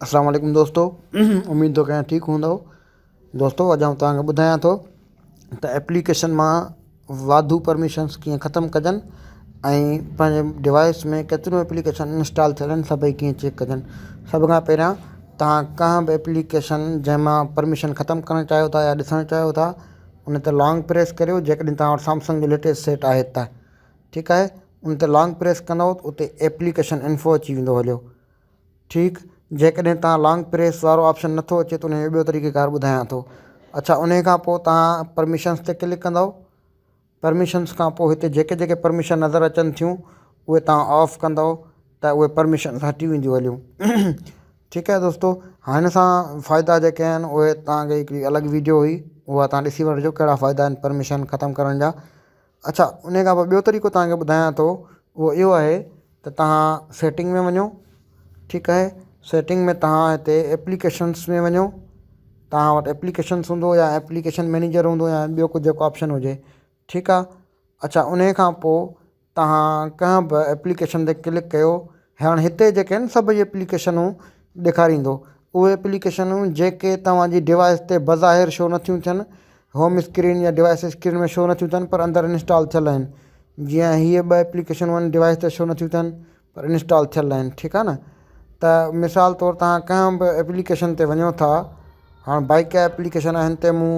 اسلام عليڪم دوستو اميد ٿو ڪيان ٺيڪ هوندو دوستو اڄ آئون توهان کي ٻڌايان ٿو ته ايپليڪيشن مان واڌو پرميشنس ڪيئن ختم ڪجن ۽ پنهنجي ڊوائس ۾ ڪيتريون ايپليڪيشن انسٽال ٿيل آهن سڀئي ڪيئن چيڪ ڪجن سڀ کان پهريان توهان ڪنهن به ايپليڪيشن جنهن مان پرميشن ختم ڪرڻ چاهيو ٿا يا ڏسڻ چاهيو ٿا ان تي لانگ پريس ڪريو جيڪڏهن توهان وٽ سامسنگ جو ليٽيسٽ سيٽ آهي ته ٺيڪ آهي ان تي لانگ پريس ڪندو ته اتي ايپليڪيشن انفو اچي ويندو هليو ٺيڪ جيڪڏهن توهان لانگ پريس وارو آپشن نٿو اچي ته ان جو ٻيو طريقي ڪار ٻڌايان ٿو اڇا ان کان پوء توهان پرميشنس تي ڪلڪ ڪندو پرميشنس کان پوء هتي جيڪي جيڪي پرميشن نظر اچن ٿيون اهي توهان آف ڪندو ته اهي پرميشنس هٽي وينديون هليون ٺيڪ آهي دوستو هن سان فائدا جيڪي آهن اهي توهان کي هڪڙي الڳ ويڊيو هئي اها توهان ڏسي وٺجو ڪهڙا فائدا آهن پرميشن ختم ڪرڻ جا اڇا انهي کان پوء ٻيو طريقو توهان کي ٻڌايان ٿو اهو اهو آهي ته توهان سيٽنگ ۾ وڃو ٺيڪ آهي سيٽنگ ۾ توهان هتي ايپليڪيشنس ۾ وڃو توهان وٽ ايپليڪيشنس هوندو يا ايپليڪيشن مئنيجر هوندو يا ٻيو ڪجهه جيڪو آپشن هجي ٺيڪ آهي اڇا انهي کان پوء توهان ڪنهن به ايپليڪيشن تي ڪلڪ ڪيو هاڻ هتي جيڪي آهن سڀئي ايپليڪيشنون ڏيکاريندو اهي ايپليڪيشنون جيڪي توهان جي ڊوائس تي بظاهر شو نٿيون ٿين هوم اسڪرين يا ڊوائس اسڪرين ۾ شو نٿيون ٿين پر اندر انسٽال ٿيل آهن جيئن هي ٻه ايپليڪيشنون آهن ڊوائس تي شو نٿيون ٿين پر انسٽال ٿيل آهن ٺيڪ آهي نه ته مثال طور توهان ڪنهن به ايپليڪيشن تي وڃو ٿا هاڻ بائيڪ ايپليڪيشن آهي هن تي مون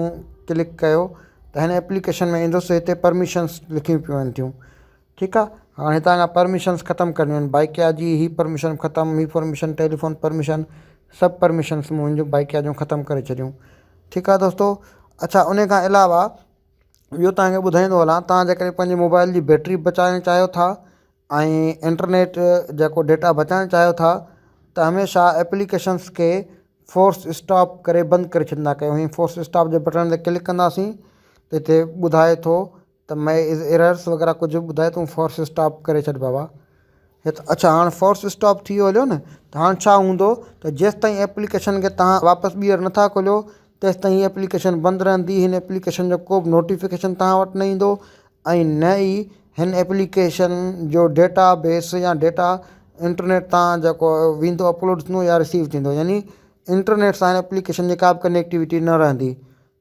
ڪلڪ ڪيو ته هن ايپليڪيشن ۾ ايندس هتي پرميشنس لکيون پيون آهن ٿيون ٺيڪ آ هاڻ هتان کان پرميشنس ختم ڪرڻيون آهن بائيڪيا جي هي پرميشن ختم هي پرميشن ٽيليفون پرميشن سڀ پرميشنس منهنجون بائيڪيا جون ختم ڪري ڇڏيون ٺيڪ آ دوستو اڇا ان کان علاوه ٻيو توهان کي ٻڌائيندو هلان توهان جيڪڏهن پنهنجي موبائل جي بيٽري بچائڻ چاهيو ٿا ۽ انٽرنيٽ جيڪو ڊيٽا بچائڻ چاهيو ٿا ته هميشه ايپليڪيشنس کي فورس اسٽاپ ڪري بند ڪري ڇڏيندا ڪيو هي فورس اسٽاپ جي بٽڻ تي ڪلڪ ڪنداسين ته هتي ٻڌائي ٿو ته مئي از ايررس وغيره ڪجهه به ٻڌائي تون فورس اسٽاپ ڪري ڇڏ بابا هت اڇا هاڻ فورس اسٽاپ ٿي ويو هليو نه ته هاڻ ڇا هوندو ته جيستائين ايپليڪيشن کي توهان واپس ٻيهر نٿا کوليو تيستائين هي ايپليڪيشن بند رهندي هن ايپليڪيشن جو ڪو به نوٽيفڪيشن توهان وٽ نه ايندو ۽ نه ئي هن ايپليڪيشن جو ڊيٽا بيس يا ڊيٽا انٽرنيٽ تان جيڪو ويندو اپلوڊ ٿيندو يا رسيو ٿيندو يعني انٽرنيٽ سان هن ايپليڪيشن جي ڪا به ڪنيڪٽيوٽي نه رهندي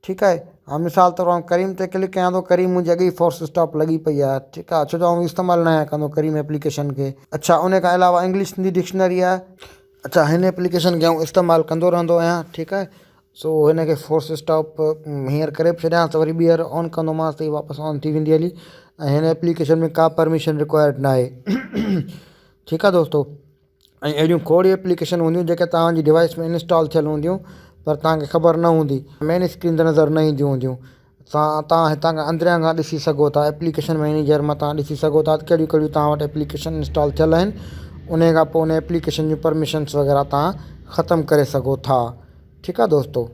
ٺيڪ آهي ها مثال طور آئون ڪريم تي ڪلڪ ڪيان ٿو ڪريم منهنجي اڳي ئي فورس اسٽاپ لڳي پئي آهي ٺيڪ آهي ڇو جو آئون استعمال نه آهيان ڪندو ڪريم ايپليڪيشن کي اڇا ان کان علاوه انگلش سنڌي ڊڪشنري آهي اڇا هن ايپليڪيشن کي آئون استعمال ڪندو رهندو آهيان ٺيڪ آهي سو هن کي فورس اسٽاپ هينئر ڪري به ڇڏيان ته وري ٻيهر آن ڪندومانس ته هي واپس آن ٿي ويندي هلي ۽ هن ايپليڪيشن ۾ ڪا پرميشن رڪوائرڊ نه آهي ٺيڪ آهي دوستو ۽ اهڙيون کوڙ ايپليڪيشن هونديون جيڪي توهان جي ڊوائس ۾ انسٽال ٿيل هونديون پر توهان کي خبر نه هوندي مين اسڪرين تي نظر نه اينديون هونديون توهان هتان کان اندريان کان ڏسي سگهو ٿا ايپليڪيشن مئنيجر مان توهان ڏسي سگهو ٿا ته ڪهڙيون ڪهڙيون توهان وٽ ايپليڪيشن انسٽال ٿيل آهن ان کان پوء ان ايپليڪيشن جون پرميشنس وغيره توهان ختم ڪري سگهو ٿا ٺيڪ آهي دوستو.